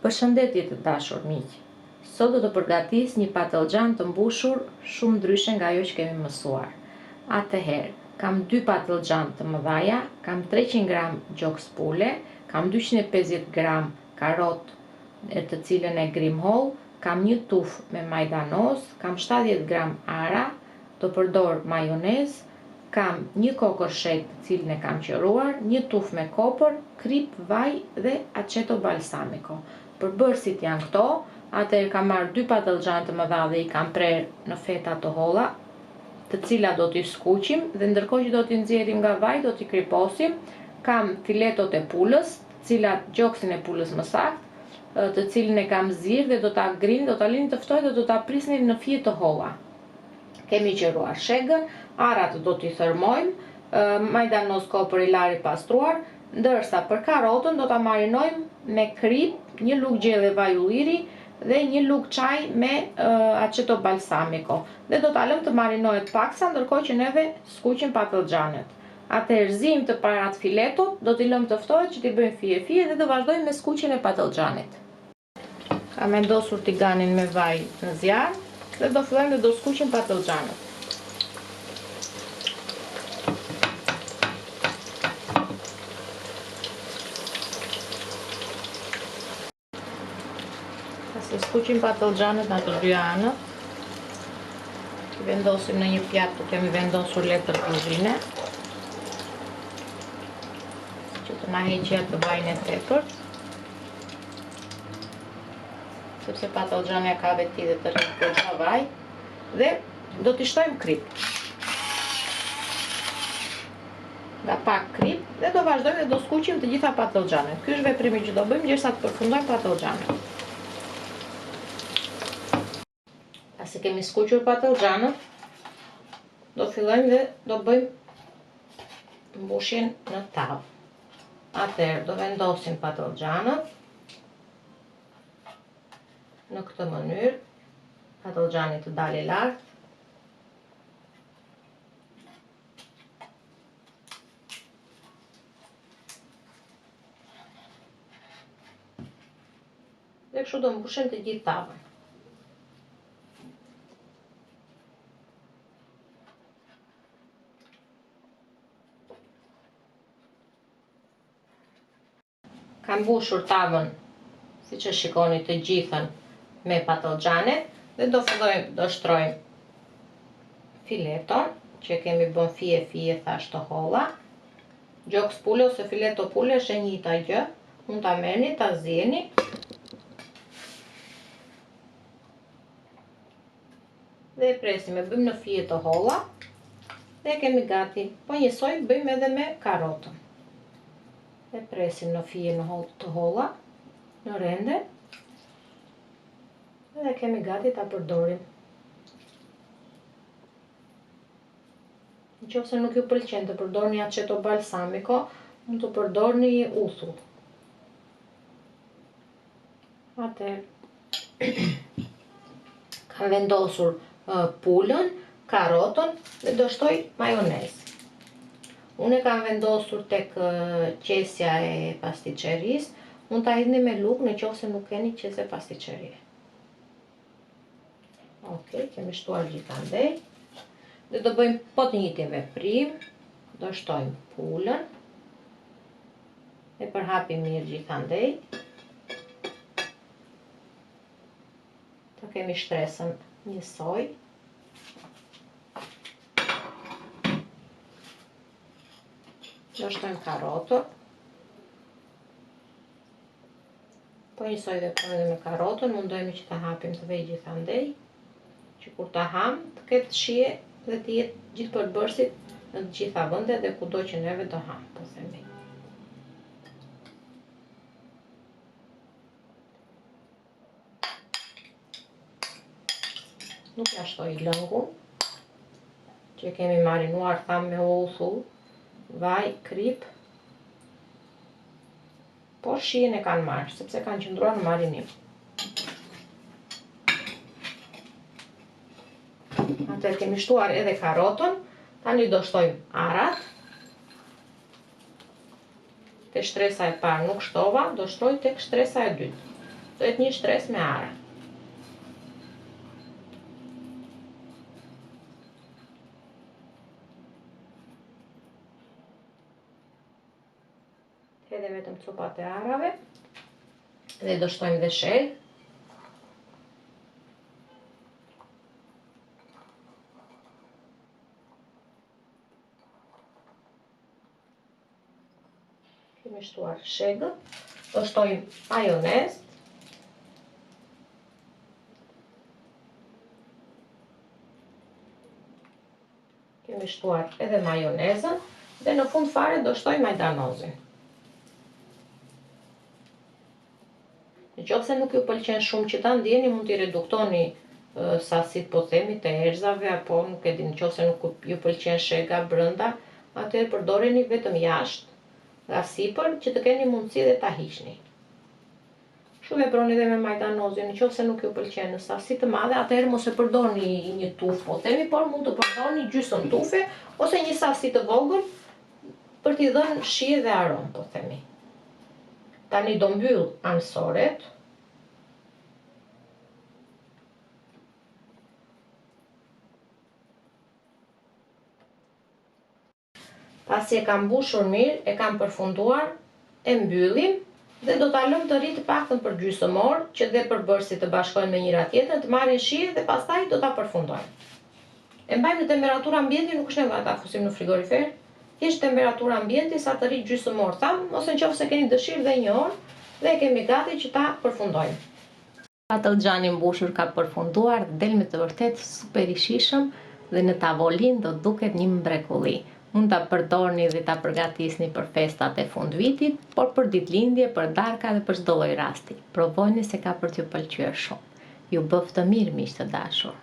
Përshëndetje të dashur miq. Sot do të përgatis një patëllxhan të mbushur shumë ndryshe nga ajo që kemi mësuar. Atëherë, kam dy patëllxhan të mëdhaja, kam 300 gram gjoks pule, kam 250 gram karotë e të cilën e grim hollë, kam një tufë me majdanoz, kam 70 gram arra, do përdor majonezë, kam një kokërr shegë të cilën e kam qëruar, një tufë me kopër, kripë, vaj dhe aceto balsamico. Përbërësit janë këto, atëherë kam marrë dy patëllxhanë të mëdha dhe i kam prerë në feta të holla, të cilat do t'i skuqim dhe ndërkohë që do t'i nxjerrim nga vaji do t'i kriposim. Kam filetot e pulës, të cilat gjoksin e pulës më saktë, të cilin e kam zirë dhe do ta grini, do ta lini të ftohë dhe do ta prisni në fije të holla. Kemi qëruar shegën, arrat do t'i thërmojmë, majdanoz kopër i larë i pastruar, ndërsa për karotën do ta marinojmë me kripë, një lugë gjelle vaj ulliri dhe një lugë çaj me aceto balsamico dhe do ta lëmë të marinohet paksa ndërkohë që neve skuqim patëllxhanet. Atëherë ziejmë të parat filetot, do t'i lëmë të ftohet që t'i bëjmë fije fije dhe do vazhdojmë me skuqjen e patëllxhanit. Kam vendosur tiganin me vaj në zjarr dhe do fillojmë dhe do skuqim patëllxhanët. Pasi skuqim patëllxhanët nga të dyja anët, i vendosim në një pjatë ku kemi vendosur letër kuzhine, që të na heqë atë vajin e tepërt. Sepse patëllxhanja ka veti dhe të rritë goxha vaj. Dhe do t'i shtojmë kripë. Nga pak kripë dhe do vazhdojmë dhe do skuqim të gjitha patëllxhanet. Ky është veprimi që do bëjmë gjersa të përfundojmë patëllxhanet. Pasi kemi skuqur patëllxhanët, do fillojmë dhe do bëjmë mbushjen në tavë. Atëherë do vendosim patëllxhanët në këtë mënyrë, patëllxhani të dalë lart. Dhe kështu do mbushim të gjithë tavën. Kam mbushur tavën, siç e shikoni të gjithën me patëllxhane dhe do fillojmë, do shtrojmë fileton që kemi bën fije fije thashë të holla. Gjoks pule ose fileto pule është e njëjta gjë. Mund ta merrni, ta zieni. Dhe e presim, e bëjmë në fije të holla dhe e kemi gati. Po njësoj bëjmë edhe me karotën. E presim në fije në holl, të holla, në rende dhe e kemi gati ta përdorim. Në qoftë se nuk ju pëlqen të përdorni aceto balsamico, mund të përdorni uthull. Atëherë, kam vendosur pulën, karotën dhe do shtoj majonezë. Unë e kam vendosur tek qesja e pastiçerisë, mund ta hidhni me lugë në qoftë se nuk keni qese pastiçerie. Ok, kemi shtuar gjithandej. Dhe do bëjmë po të njëjtin veprim. Do shtojmë pulën. E përhapim mirë gjithandej. Ta kemi shtresën njësoj. Do shtojmë karotën. Po njësoj veprojmë edhe me karotën, mundohemi që ta hapim të vejë gjithandej, që kur ta ham, të ketë shije dhe të jetë gjithë përbërësit në të gjitha vendet dhe kudo që neve do ham, po themi. Nuk ja shtoj lëngun, që kemi marinuar thamë me uthull, vaj, kripë, Por shijen e kanë marrë, sepse kanë qëndruar në marinim. Atëherë kemi shtuar edhe karotën, tani do shtojmë arrat. Te shtresa e parë nuk shtova, do shtoj tek shtresa e dytë. Do jetë një shtresë me arra. Hedhim vetëm copat e arrave dhe do shtojmë dhe shegë. Kemi shtuar shegët, do shtojmë majonezë. Kemi shtuar edhe majonezën dhe në fund fare do shtojmë majdanozin. Në qoftë se nuk ju pëlqen shumë që ta ndjeni, mund t'i reduktoni sasitë po themi të erëzave apo nuk e di, në qoftë se nuk ju pëlqen shega brenda, atëherë përdoreni vetëm jashtë, nga sipër, që të keni mundësi dhe ta hiqni. Kështu veproni dhe me majdanozin, në qoftë se nuk ju pëlqen në sasi të madhe, atëherë mos e përdorni një tufë, po themi, por mund të përdorni gjysmë tufe ose një sasi të vogël për t'i dhënë shije dhe aromë, po themi. Tani do mbyll anësoret. Pasi e kam mbushur mirë, e kam përfunduar, e mbyllim dhe do ta lëmë të rrijë të paktën për gjysmë orë, që dhe përbërësit të bashkohen me njëra tjetrën, të marrin shije dhe pastaj do ta përfundojmë. E mbajmë në temperaturë ambienti, nuk është nevoja ta fusim në frigorifer. Thjesht temperaturë ambienti sa të rrijë gjysmë orë, thamë, ose në qoftë se keni dëshirë dhe një orë dhe e kemi gati që ta përfundojmë. Patëllxhani i mbushur ka përfunduar dhe del me të vërtetë super i shijshëm dhe në tavolinë do duket një mbrekulli. Mund ta përdorni dhe ta përgatisni për festat e fundvitit, por për ditëlindje, për darka dhe për çdo lloj rasti. Provojeni se ka për t'ju pëlqyer shumë. Ju bëftë mirë miq të dashur.